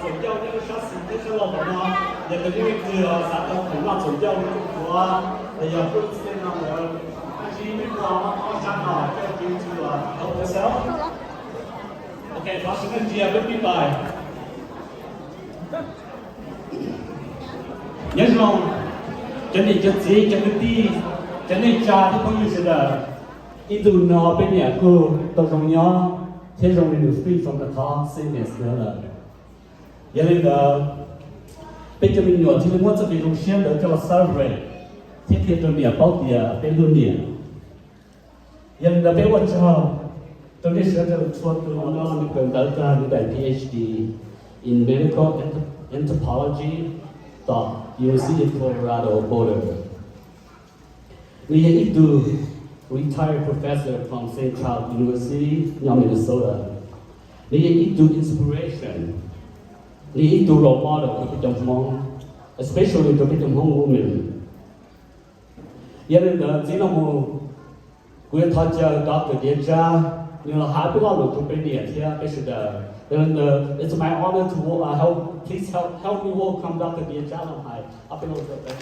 Txawm ncauj nyob sab xis thiab sab laug tom no, yog tias nej leej twg xav tau tus noj txawm ncauj ua los yog hlub txiv no lawm, nej sib nyob ob sab no, coj tus txawm ua help yourself. Ok, thov sawv daws ntsia peb pib pais. Nyob zoo cov niam cov txiv, cov kwv tij, cov neej tsa thiab phooj ywg sawv daws. Ib ntus no peb niam kuj tau zoo nyob thiab zoo li nws free from the call sickness no lawm. Yog li ntawd, peb cov me nyuam thiaj li muab txoj kev zoo siab ntawd coj los celebrate thiab qhia rau niam paub tias peb hlub niam. Yog li ntawd peb ua tsaug rau nej sawv daws txhua tus uas nws kawm ntawv tag nws daim PhD in Medical Anthropology tom University of Colorado Boulder. Nws yog ib tug retired professor from Saint Charles University nyob Minnesota. Nws yog ib tug inspiration, nws yog ib tug role model rau peb cov Hmoob, especially rau peb cov Hmoob women. Yog li ntawd txij no mus kuv yuav thov caw Doctor Diav Tsab nws los hais peb lo lus rau peb niam thiab peb sawv daws. Yog li ntawd, it's my honor to wel- uh, help, please help, help me welcome Doctor Diav Tsab los hais ob peb lo lus rau peb.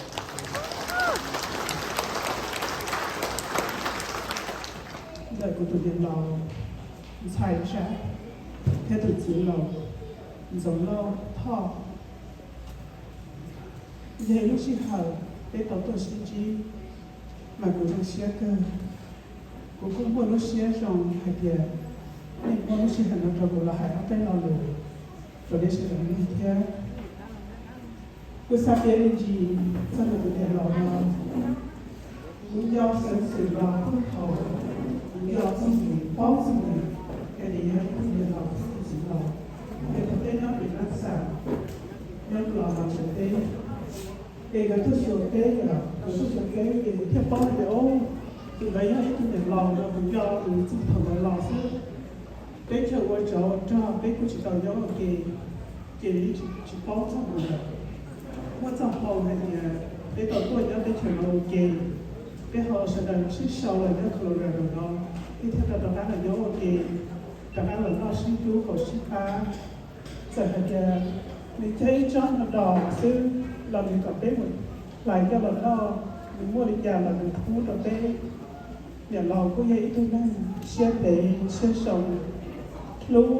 Ntawm kuv tus niam laus ntxhais Tsab thiab tus txiv laus Ntxoov Lauj Thoj, yog ib lub sij hawm peb tau tuaj sib ntsib, mas kuv zoo siab kawg. Kuv kuj muaj lub siab zoo hais tias nej muab lub sij hawm no rau kuv los hais ob peb lo lus rau nej sawv daws mloog thiab. Kuv xav piav me ntsis txog kuv tus niam laus no. Kuv nco xeeb xwm los puag thaum kuv nco txog nws, paub txog nws, es nws yog ib tug niam laus thiab ib tug txiv laus, es thaum peb nyob pem Nab Xam, nyob Los Mas Tsev teb, es nkawd tuaj xyuas peb, nkawd tuaj xyuas peb es thiaj paub hais tias, o, tus ntawd yog ib tug niam laus no, kuv nco nws txog thaum ntawd los xwb. Teb chaws ua tsov ua rog peb kuj tsis tau nyob ua ke, ces tsis, tsis paub txog mus lawm. Muaj txoj hau hais tias peb tau tuaj nyob teb chaws no ua ke, peb ho sawv daws sib sau los nyob Colorado no, peb thiaj tau rov qab los nyob ua ke, rov qab los noj sib hlub haus sib pab. Txawm hais tias nws cog ib tsob hmo dos xwb los nws kom peb mus hlais coj los noj, nws muaj li cas los nws pub rau peb. Niam laus kuj yog ib tug neeg siab ntev siab zoo, hlub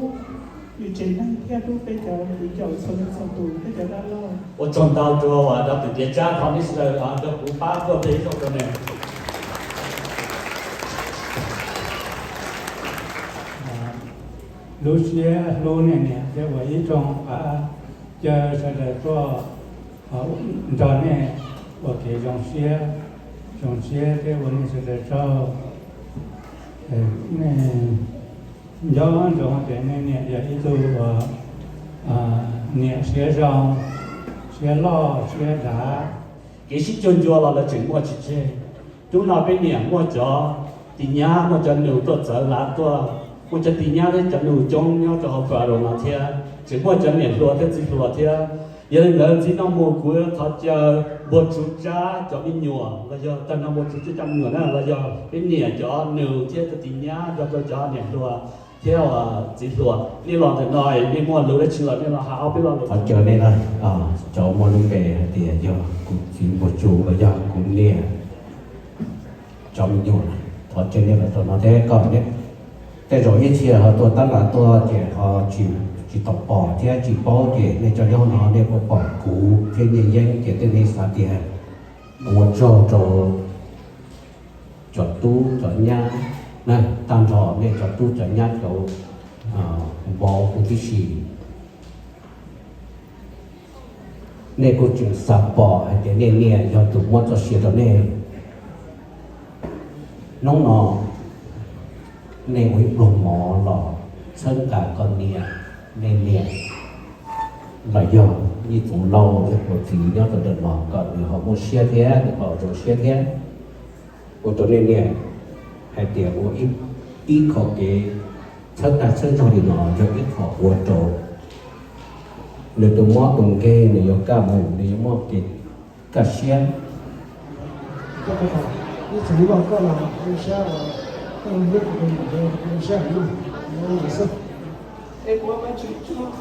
nws tsev neeg thiab hlub peb cov viv ncaus txhua leej txhua tus, peb cov dab laug. Ua tsaug ntau rau Doctor Diav Tsab, thov nej sawv daws nrog kuv pab tuaj tes ib zaug rau nws. Lub siab hlub nej niam thiab ua ib tsoom pab caw sawv daws tuaj nrog nej ua kev zoo siab, zoo siab thiab ua nej sawv daws tsaug. Nej nco ntsoov tias nej niam yog ib tug uas niam siab zoo, siab loj siab dav. Kev sib cuag ncua los lawv tseem muaj tsis tseg. Hnub no peb niam muaj cov tis nyab, muaj cov nus tuaj txawv lav tuaj, muaj cov tis nyab thiab cov nus coob nyob rau hauv Colorado no thiab, tseem muaj cov niam hluas thiab txiv hluas thiab. Yog li ntawd txij no mus kuv thov caw Npuag Tsuv Tsab cov me nyuam los yog tag nrho Npuag Tsuv Tsab cov me nyuam na los yog peb niam cov nus thiab cov tis nyab nrog rau cov niam hluas thiab txiv hluas, nej los ntawm no nej muaj lus dab tsi los nej los hais ob peb lo lus. Thov caw nej na, cov muaj lub npe hais tias yog kuv txiv Npuag Tsuv los yog kuv niam cov me nyuam, thov caw nej los rau no thiab kom tej zaum ib txhia ho tuaj tab mas tuaj ces ho tsis, tsis tau pom thiab tsis paub ces nej cov nyob no nej puas pom kuv thiab Nyiaj Yeeb ces tej nej xav tias ua tsaug rau cov tub cov nyab, tag nrho nej cov tub cov nyab cov npau huv tib si. Nej kuj tseem xav pom hais tias nej niam yog tus muab txoj sia rau nej. Hnub no nej ua ib pluag mov los txhawb nqa koj niam, nej niam los yog ib txwv lauj yog tus txiv nyob rau ntawm no kom nws ho muaj siab thiab nws ho zoo siab thiab. Ua rau nej niam hais tias ua ib qho kev txhawb nqa txhawb nrog li no yog ib qho ua rau Nws tus mob tus nkeeg nws yuav kaj mus, nws yuav muaj kev kaj siab. Es kuv ua Vajtswv tsaug.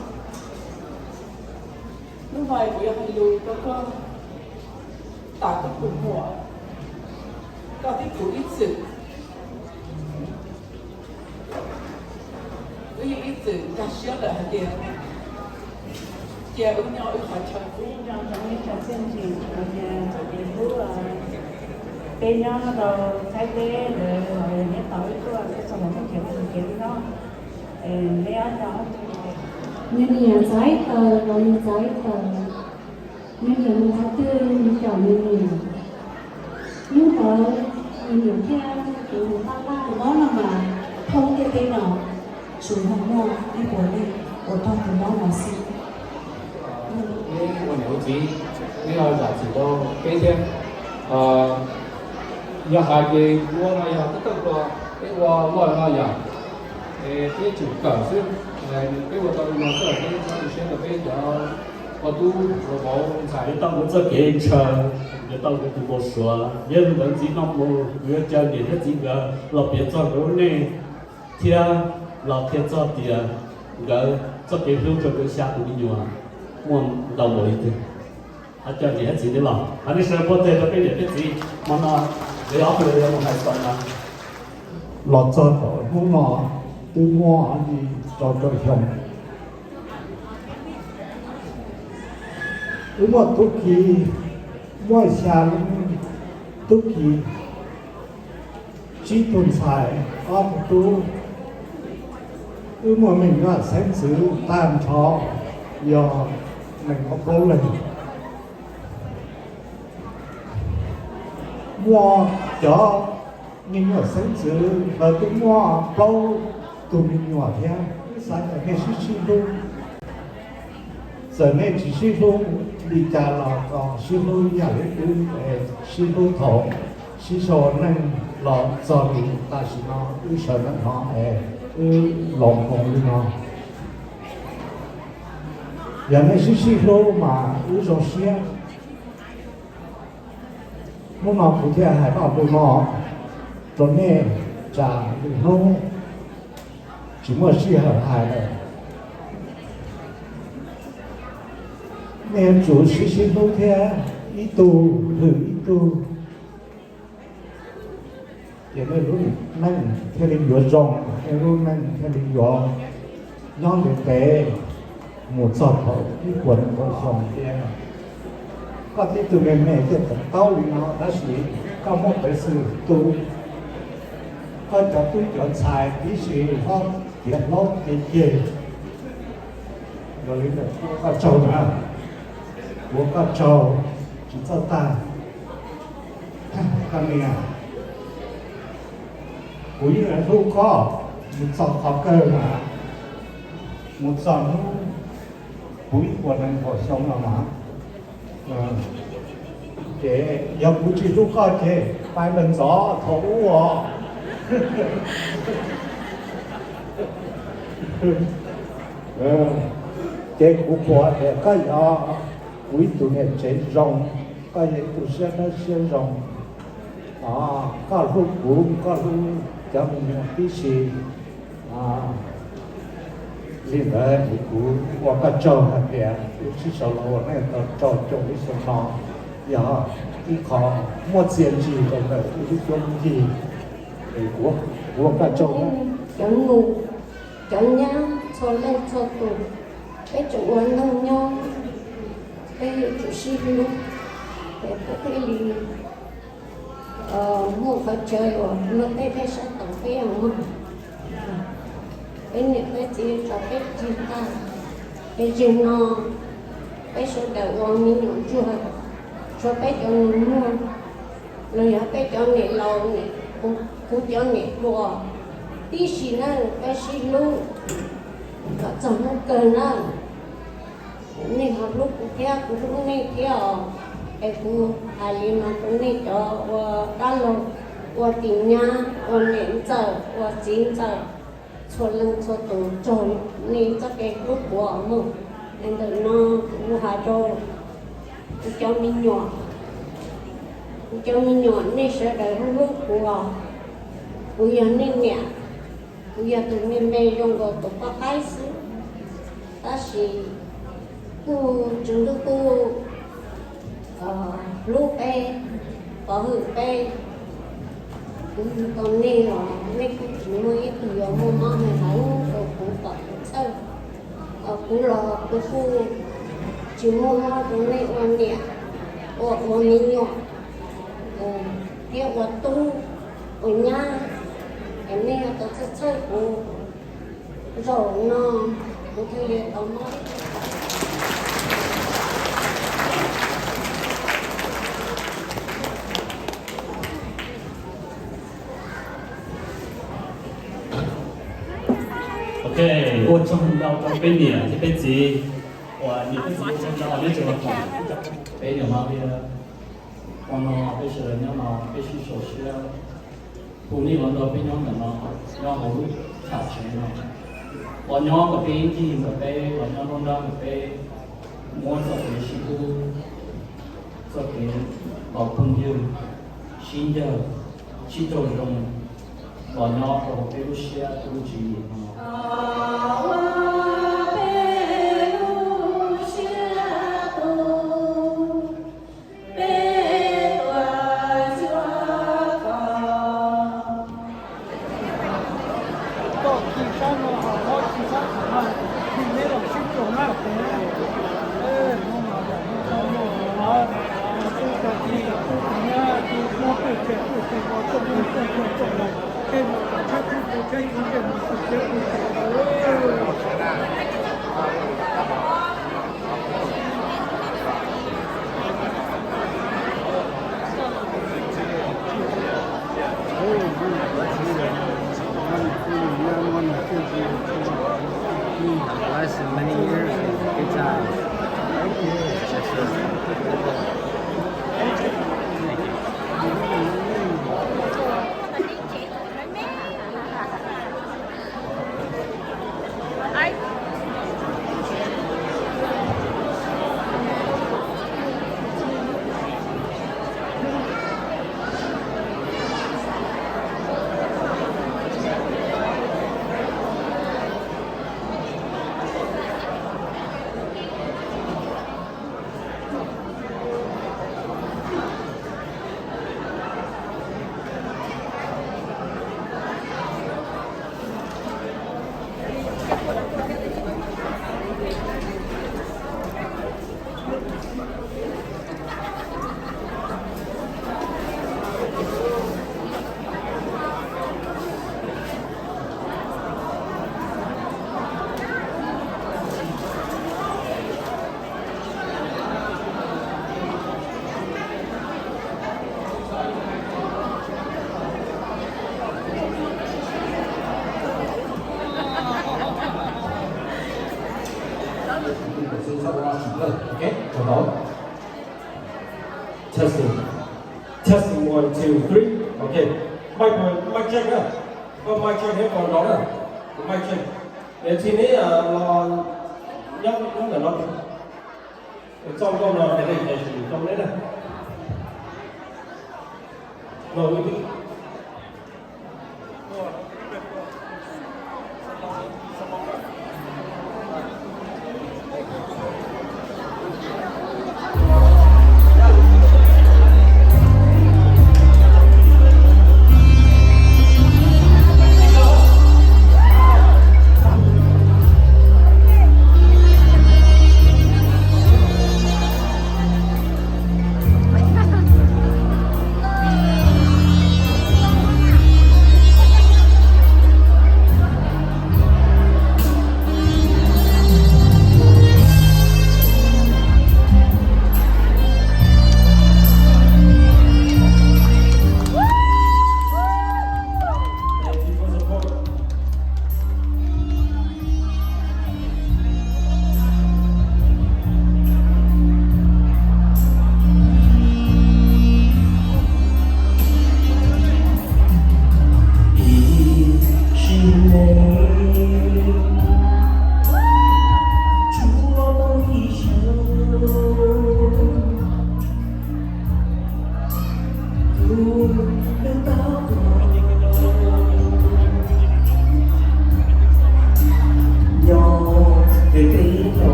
Hnub no kuv yuav hais lus rau koj, tas koj tus muam, koj thiab kuv ib txwm, wb yeej ib txwm nkag siab lawm hais tias cia wb nyob wb qhov chaw, wb nyob rau nej txoj txiaj ntsig, hais tias txoj kev hlub, peb nyob rau Thaib teb ntawd los neb tos wb tuaj, peb txog los muab kev hlub kev nyob. Neb ob tug, nws niam txais taws los nws txais taws, nws niam mus qhov twg nws caum nws niam. Hnub ntawd nws niam thiaj tus mus pab pab tus mob no mas thoob ntiaj teb no tsuas yog muaj ib puas leej uas raug tus mob no xwb. Neb ua niam ua txiv, neb ho zam txim rau peb thiab. Yog hais ces kuv ua no yog tub tawj hluas peb ua loj no yog, es peb tseem kawm xwb, peb ua tau li no xwb, peb txhob tu siab rau peb cov poj tub hluas vauv ntxhais. Yuav tau kuv txoj kev ntshaw, yuav tau kuv tus npau suav, yog li ntawd ntxiv no mus kuv yuav caw niam thiab txiv nkawd los piav txog nkawd lub neej thiab los qhia txog tias nkawd txoj kev hlub rau nkawd xya tus me nyuam muaj ntau npaum li twg. Ho cov niam txiv nej los, ho nej sawv puag teg rau peb niam peb txiv hmo no, nkawd ob tug yuav mus hais txog no. Los txog thaum hnub no twb muaj li rau caum xyoo. Wb muaj tub ki, muaj xya leej tub ki, tsib tug ntxhais, ob tug tub. Wb muaj me nyuam xeeb ntxwv tag nrho yog nees nkaum plaub leeg. Muaj cov me nyuam xeeb ntxwv ntawd twb muaj plaub tug me nyuam thiab. Wb xav kom nej sib sib hlub. Txawm nej tsis sib hlub li cas los kom sib hlub ib yam li wb sib hlub thaum sib sau neej los txog li tam sim no wb sawv ntawm no es wb los mus li no. Yog nej sib sib hlub mas wb zoo siab. Hnub no kuv thiaj hais tau li no rau nej, tsam lwm hnub tsis muaj sij hawm hais lawm. Nej yuav tsum sib sib hlub thiab, ib tug hwm ib tug, ces nej lub neej thiaj li yuav zoo, nej lub neej thiaj li yuav nyob ntev ntev mus txog thaum ib puas nees nkaum xyoo thiab. Koj tib tug me me thiaj tseem taub li no, tab sis koj muaj peev xwm tu koj cov tub cov ntxhais tib si, hlob tiav hlob tiav ceg. Yog li ntawd kuv ua koj tsaug na, kuv ua koj tsaug tsis txawj tag. Koj niam, kuv yeej hlub koj mus txog qhov kawg mas, mus txog hnub kuv ib puas nees nkaum xyoo no mas. Ces yog kuv tsis hlub koj ces pais lawm ntxov thaum ub os. Ces kuv qhuas tias koj yog kuv ib tug niam tsev zoo, koj yog ib tug siab dawb siab zoo. Koj hlub kuv, koj hlub cov me nyuam tib si. Li ntawd kuv ua koj tsaug hais tias wb sib sau los ua neej tau rau caum ib xyoos no, yog ib qho muaj txiaj ntsig rau ntawm wb lub cuab lub yig. Es kuv ua koj tsaug. Cov nus, cov nyab, txhua leej txhua tus, peb tseem ua neej nyob, peb yuav tsum sib hlub, es peb thiaj li muaj qhov chaw uas luag tej pheej saib taus peb os mog. Peb niam peb txiv tso peb tseg tag, peb tseg no, peb sawv daws ua me nyuam ntsuag, tshuav peb cov nus muag los yog peb cov niam laus, kuv cov niam hluas tib si na, peb sib hlub kom txog hnub kawg na. Nej ho hlub kuv thiab kuv hlub nej thiab os. Es kuv hais li no rau nej cov ua dab laug, ua tis nyab, ua niam ntxawm, ua txiv ntxawm, txhua leej txhua tus, tsaug nej txoj kev hlub kuv os mog. Es ntawm no Hais rau kuv cov me nyuam, kuv cov me nyuam nej sawv daws hlub hlub kuv os. Kuv yog nej niam, kuv yog tus me me zoo nkaus tus poj qaib xwb, tab sis kuj Tswv Ntuj kuj hlub peb, pov hwm peb. Kuv yug tau nej los nej kuj tsis muaj ib tug yuav muaj mob muaj nkeeg rau kuv kom kuv txhawj. Kuv los kuv kuj tsis muaj mob rau nej ua niam, ua ua me nyuam, thiab ua tub ua nyab, es nej yuav tau txhawj txhawj kuv. Zaum no kuv thiaj li tau mob. Ok, ua tsaug ntau rau peb niam thiab peb txiv, uas niam thiab txiv ua tsaug ntau neb tseem los koom peb niam hmab liab. Hmo no peb sawv daws nyob no peb sib sau siab hu nej los nrog peb nyob ntawm no, nyob hauv lub thaum tsev no, los nyob kom peb ncig ntawm peb, los nyob nruab nrab ntawm peb, muab txoj kev sib hlub, txoj kev ntaus phooj ywg, sib ncawg, sib raug zoo, los nyob rau peb lub siab lub tswv yim no. Blessed many years and good times. Thank you. Ok, chào đón. Testing. Testing, one, two, three. Ok. Mic, mic check na. Có mic check hết còn đó na. Mic check. Để xin ý, ờ, lo nhắc, nhắc là nó. Trong câu nào để để để sử dụng trong đấy na. Rồi,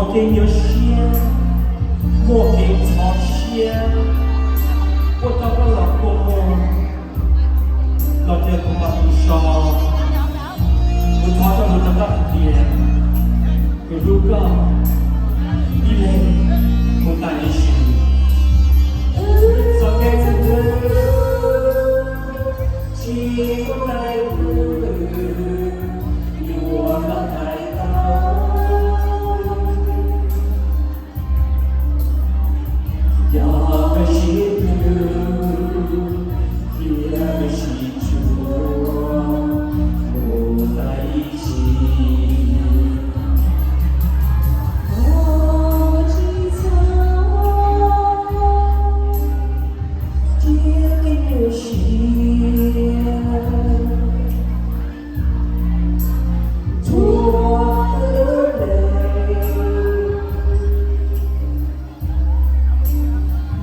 Kev nyuaj siab, muaj kev ntxhov siab, ua rau koj los kua muag, los caw kuv mus tus so, kuv thov txoj lus rau koj hais tias, kuv hlub koj ib leeg mus tas ib sim. Txoj kev txog ntawd tsis muaj leej twg yuav los hais tau. Yog peb sib hlub thiab peb sib tshua mus tas ib sim, ua tsis txog tiag kev nyuaj siab. Txhua lub neej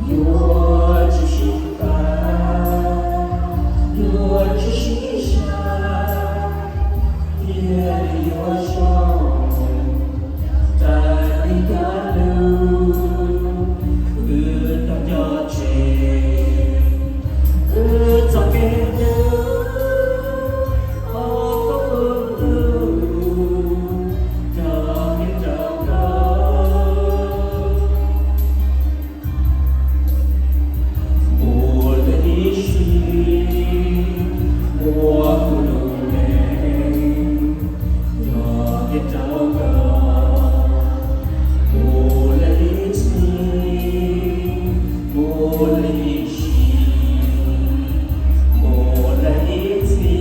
yuav tsis sib pab, yuav tsis sib sab, thiaj li yuav zoo. Txawm li cas los wb tau nco tseg wb txoj kev hlub, ua koj hlub, nco thiab rau koj. Mus lawm ib sim, ua kuv lub neej, nco thiab rau koj. Mus lawm ib sim, mus lawm ib sim, mus lawm ib sim, mus lawm ib sim.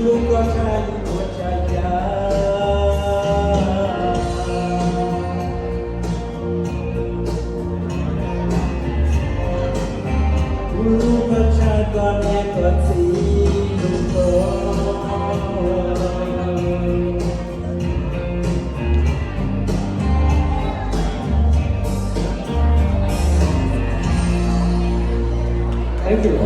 Lub koj tshaj lub koj tshaj ya. Lub koj tshaj koj niam koj txiv lub koj. Thank you.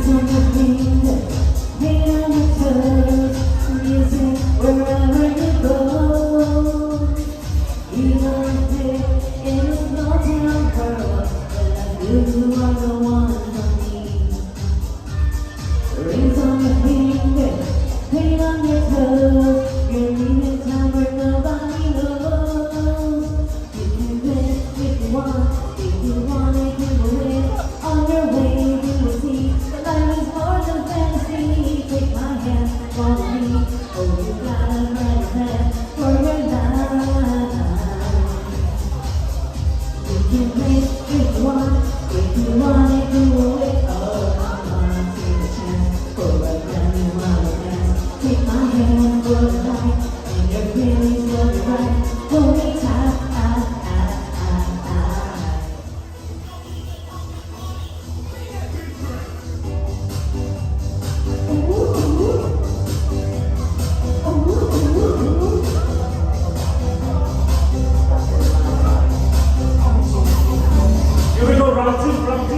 On your fingers, paint on your toes, music wherever you go. Even if in a small town world, but I feel you are the one for me. Rings on your fingers, paint on your toes, you're leaving town where nobody knows. You can dance if you want, if you want, you can go away. On your way, you will see that life is more than fantasy. Take my hand, follow me. Oh, you got a bright plan for your life. You can play if you want, if you want, if you will wait. Oh, come on, take a chance. For right now, you are the best. Take my hand for the night, and your feelings will be right. Hold me tight. Here we go, round two, round two.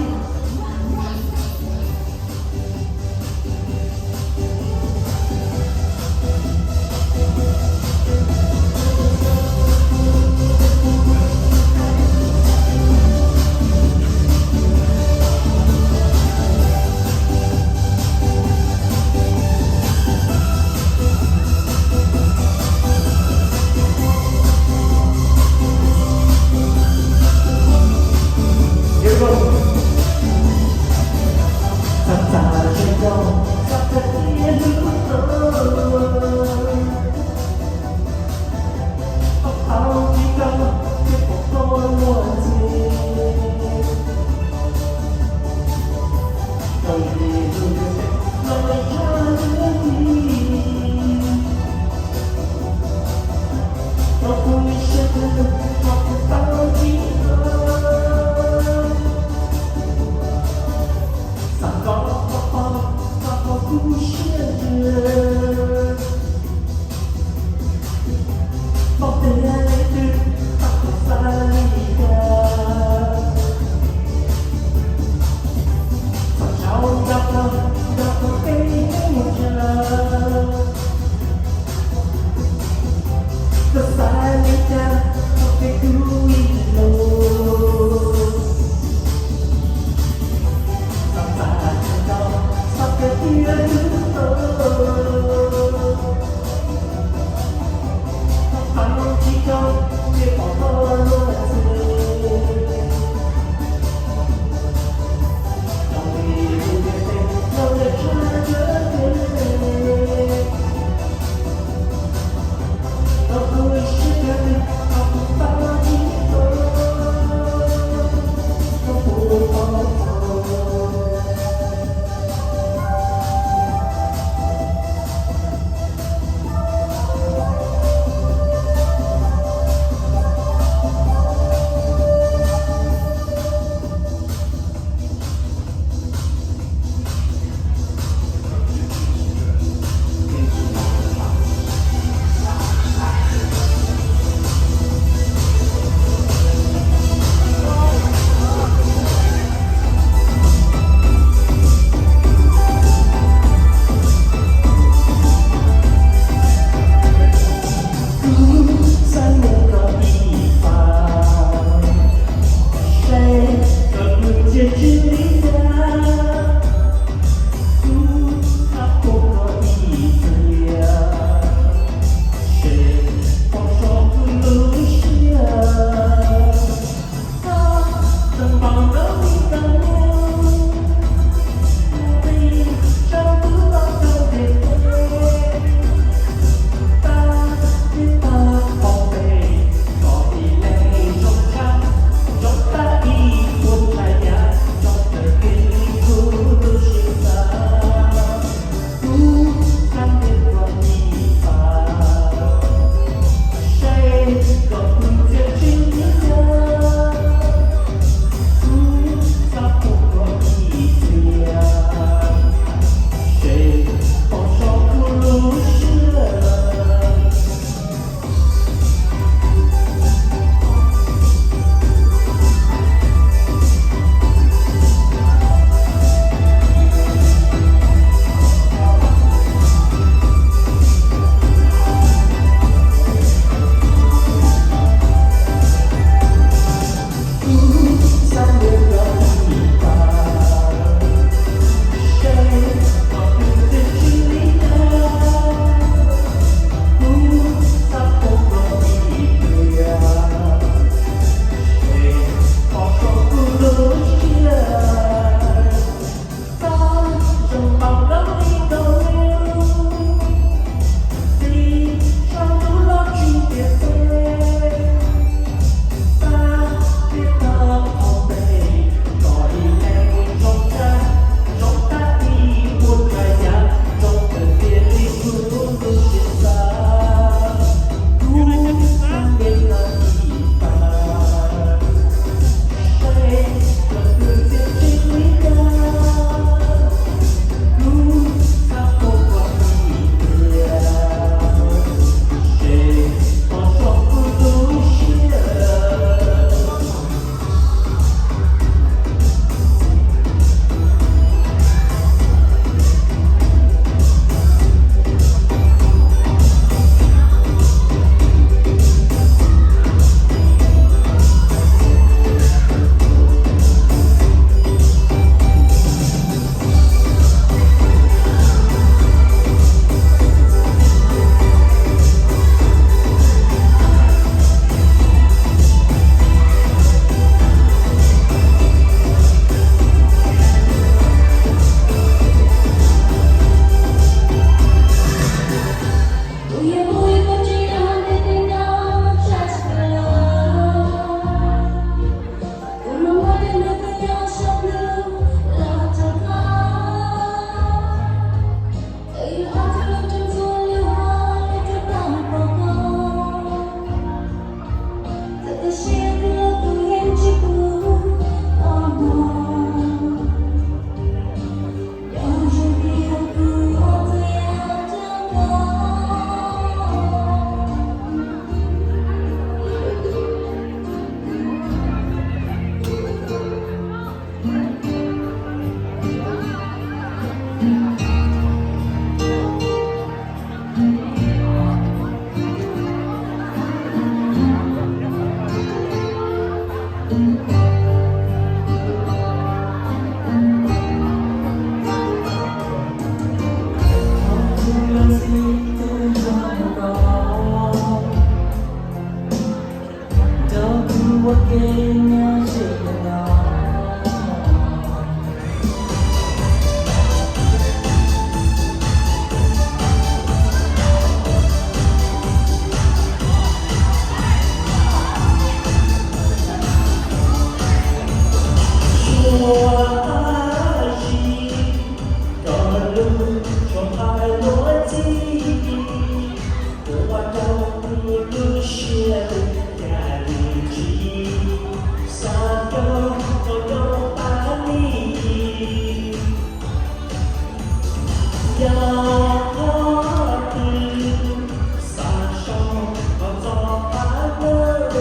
Yog qhov twg xa sau kom txog qab lawm,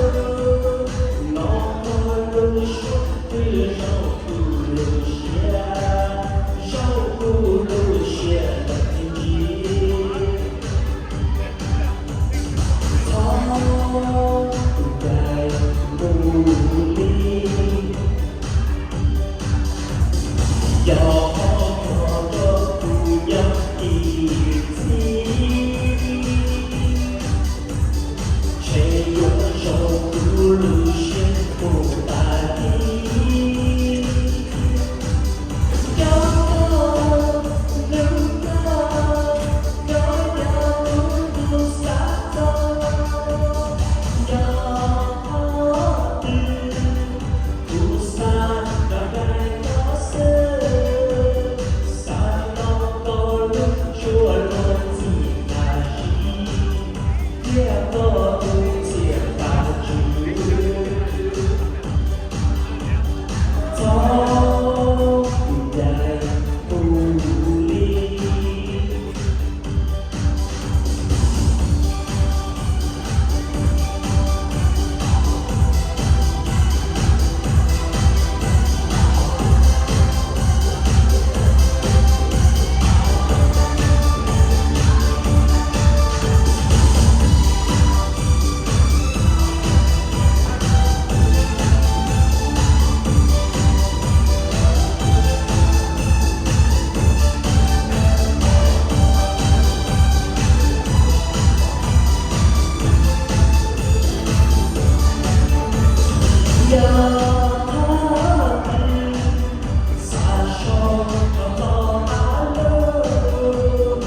no muaj lus suab twg zoo kuv lub siab, zoo kuv lub siab lawm tiag ntsis. Txhob ncaim mus li, yog qhov koj rau kuv nyob ib txhis, ntshe yuav zoo kuv lub siab puv tas li. Nco koj, hlub koj, koj yog kuv tus xav txog. Yog qhov twg kuv xav kom daim koj xwb, xav tau koj lub suab luag ntxhi tas zis, thiab koj tus txiaj tas tswv. Txhob ncaim mus li. Yog qhov twg xa sau kom txog qab lawm,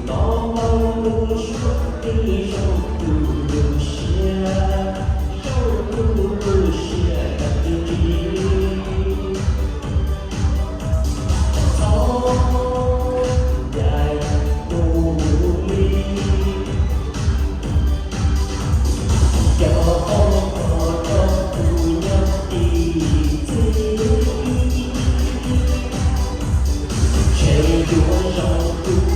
no muaj lus suab twg zoo kuv lub siab, zoo kuv lub siab lawm tiag ntsis. Txhob ncaim mus li, yog qhov koj rau kuv nyob ib txhis, ntshe yuav zoo kuv